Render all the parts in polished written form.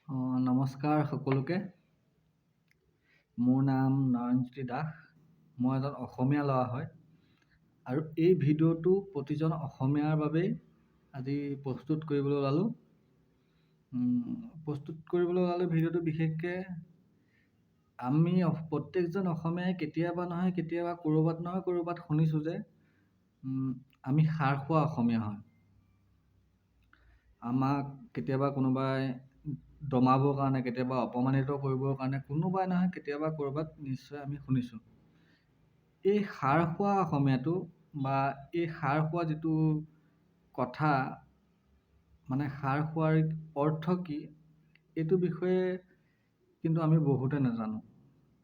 নমস্কাৰ সকলোকে। মোৰ নাম নয়নজ্যোতি দাস, মই এজন অসমীয়া ল'ৰা হয় আৰু এই ভিডিঅ'টো প্ৰতিজন অসমীয়াৰ বাবেই আজি প্ৰস্তুত কৰিবলৈ ওলালোঁ। প্ৰস্তুত কৰিবলৈ ওলালোঁ ভিডিঅ'টো বিশেষকৈ আমি প্ৰত্যেকজন অসমীয়াই কেতিয়াবা নহয় কেতিয়াবা ক'ৰবাত নহয় ক'ৰবাত শুনিছোঁ যে আমি খাৰ খোৱা অসমীয়া হয়। আমাক কেতিয়াবা কোনোবাই দমাবৰ কাৰণে, কেতিয়াবা অপমানিত কৰিবৰ কাৰণে কোনোবাই নহয় কেতিয়াবা ক'ৰবাত নিশ্চয় আমি শুনিছোঁ। এই খাৰ খোৱা অসমীয়াটো বা এই খাৰ খোৱা যিটো কথা, মানে খাৰ খোৱাৰ অৰ্থ কি, এইটো বিষয়ে কিন্তু আমি বহুতে নাজানো।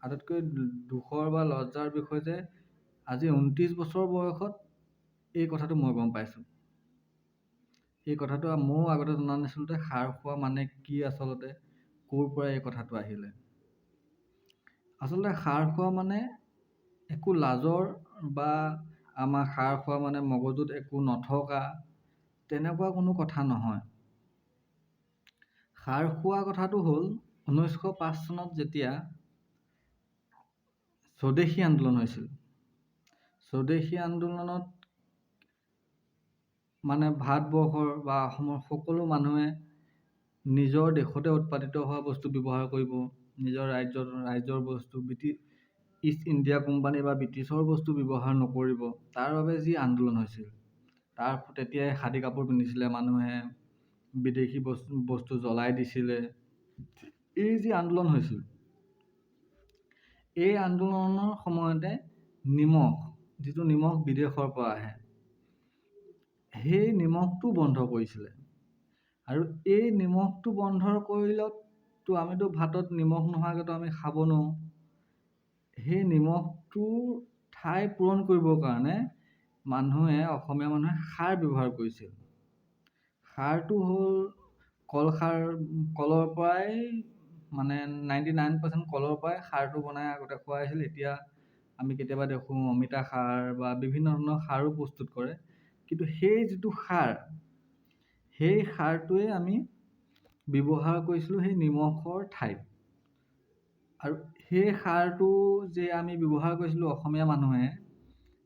আটাইতকৈ দুখৰ বা লজ্জাৰ বিষয় যে আজি 29 বছৰ বয়সত এই কথাটো মই গম পাইছোঁ। এই কথাটো ময়ো আগতে জনা নাছিলোঁ যে খাৰ খোৱা মানে কি, আচলতে ক'ৰ পৰা এই কথাটো আহিলে। আচলতে খাৰ খোৱা মানে একো লাজৰ বা আমাৰ খাৰ খোৱা মানে মগজুত একো নথকা তেনেকুৱা কোনো কথা নহয়। খাৰ খোৱা কথাটো হ'ল 1905 চনত যেতিয়া স্বদেশী আন্দোলন হৈছিল, স্বদেশী আন্দোলনত মানে ভাৰতবৰ্ষৰ বা অসমৰ সকলো মানুহে নিজৰ দেশতে উৎপাদিত হোৱা বস্তু ব্যৱহাৰ কৰিব, নিজৰ ৰাজ্যৰ বস্তু, ইষ্ট ইণ্ডিয়া কোম্পানী বা ব্ৰিটিছৰ বস্তু ব্যৱহাৰ নকৰিব, তাৰ বাবে যি আন্দোলন হৈছিল, তাৰ তেতিয়াই খাদী কাপোৰ পিন্ধিছিলে মানুহে, বিদেশী বস্তু জ্বলাই দিছিলে। এই যি আন্দোলন হৈছিল, এই আন্দোলনৰ সময়তে নিমখ, যিটো নিমখ বিদেশৰ পৰা আহে, সেই নিমখটো বন্ধ কৰিছিলে। আৰু এই নিমখটো বন্ধ কৰিলততো আমিতো ভাতত নিমখ নোহোৱাকৈতো আমি খাব নোৱাৰোঁ। সেই নিমখটোৰ ঠাই পূৰণ কৰিবৰ কাৰণে মানুহে, অসমীয়া মানুহে খাৰ ব্যৱহাৰ কৰিছিল। খাৰটো হ'ল কলখাৰ, কলৰ পৰাই মানে 99% কলৰ পৰাই খাৰটো বনাই আগতে খোৱা হৈছিল। এতিয়া আমি কেতিয়াবা দেখোঁ অমিতা খাৰ বা বিভিন্ন ধৰণৰ খাৰো প্ৰস্তুত কৰে। কিন্তু সেই যিটো খাৰ, সেই খাৰটোৱে আমি ব্যৱহাৰ কৰিছিলোঁ সেই নিমখৰ ঠাইত। আৰু সেই খাৰটো যে আমি ব্যৱহাৰ কৰিছিলোঁ অসমীয়া মানুহে,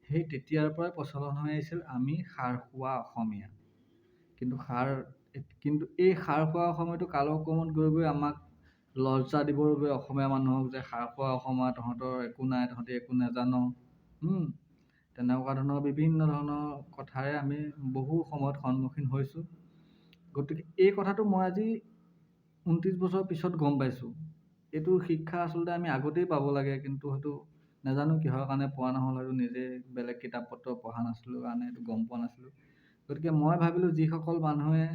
সেই তেতিয়াৰ পৰাই প্ৰচলন হৈ আহিছিল আমি খাৰ খোৱা অসমীয়া। কিন্তু এই খাৰ খোৱা অসমীয়াটো কালক্ৰমত গৈ গৈ আমাক লজ্জা দিবৰ বাবে অসমীয়া মানুহক যে খাৰ খোৱা অসমীয়া, তহঁতৰ একো নাই, তহঁতি একো নাজান, তেনেকুৱা ধৰণৰ বিভিন্ন ধৰণৰ কথাৰে আমি বহু সময়ত সন্মুখীন হৈছোঁ। গতিকে এই কথাটো মই আজি 29 বছৰৰ পিছত গম পাইছোঁ। এইটো শিক্ষা আচলতে আমি আগতেই পাব লাগে, কিন্তু হয়তো নাজানো কিহৰ কাৰণে পোৱা নহ'ল, হয়তো নিজে বেলেগ কিতাপ পত্ৰ পঢ়া নাছিলোঁ কাৰণে এইটো গম পোৱা নাছিলোঁ। গতিকে মই ভাবিলোঁ যিসকল মানুহে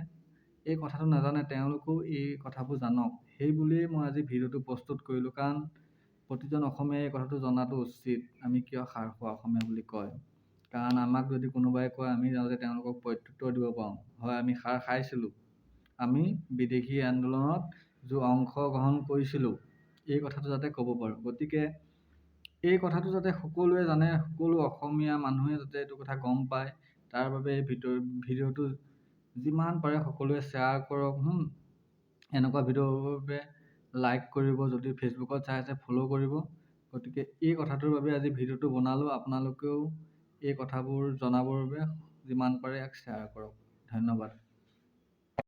এই কথাটো নাজানে তেওঁলোকেও এই কথাবোৰ জানক, সেই বুলিয়েই মই আজি ভিডিঅ'টো প্ৰস্তুত কৰিলোঁ। কাৰণ প্ৰতিজন অসমীয়াই এই কথাটো জনাটো উচিত, আমি কিয় খাৰ খোৱা অসমীয়া বুলি কয়। কাৰণ আমাক যদি কোনোবাই কয়, আমি যাতে তেওঁলোকক প্ৰত্যুত্তৰ দিব পাৰোঁ, হয় আমি খাৰ খাইছিলোঁ, আমি বিদেশী আন্দোলনত जो অংশগ্ৰহণ কৰিছিলোঁ, এই কথাটো যাতে ক'ব পাৰোঁ। গতিকে এই কথাটো যাতে সকলোৱে জানে, সকলো অসমীয়া মানুহে যাতে এইটো কথা গম পায়, তাৰ বাবে এই ভিডিঅ'টো যিমান পাৰে সকলোৱে শ্বেয়াৰ কৰক। এনেকুৱা ভিডিঅ'ৰ বাবে লাইক কৰিব, যদি ফেচবুকত চাই আছে ফ'ল' কৰিব। গতিকে এই কথাটোৰ বাবে আজি ভিডিঅ'টো বনালোঁ। আপোনালোকেও এই কথাবোৰ জনাবৰ বাবে যিমান পাৰে ইয়াক শ্বেয়াৰ কৰক। ধন্যবাদ।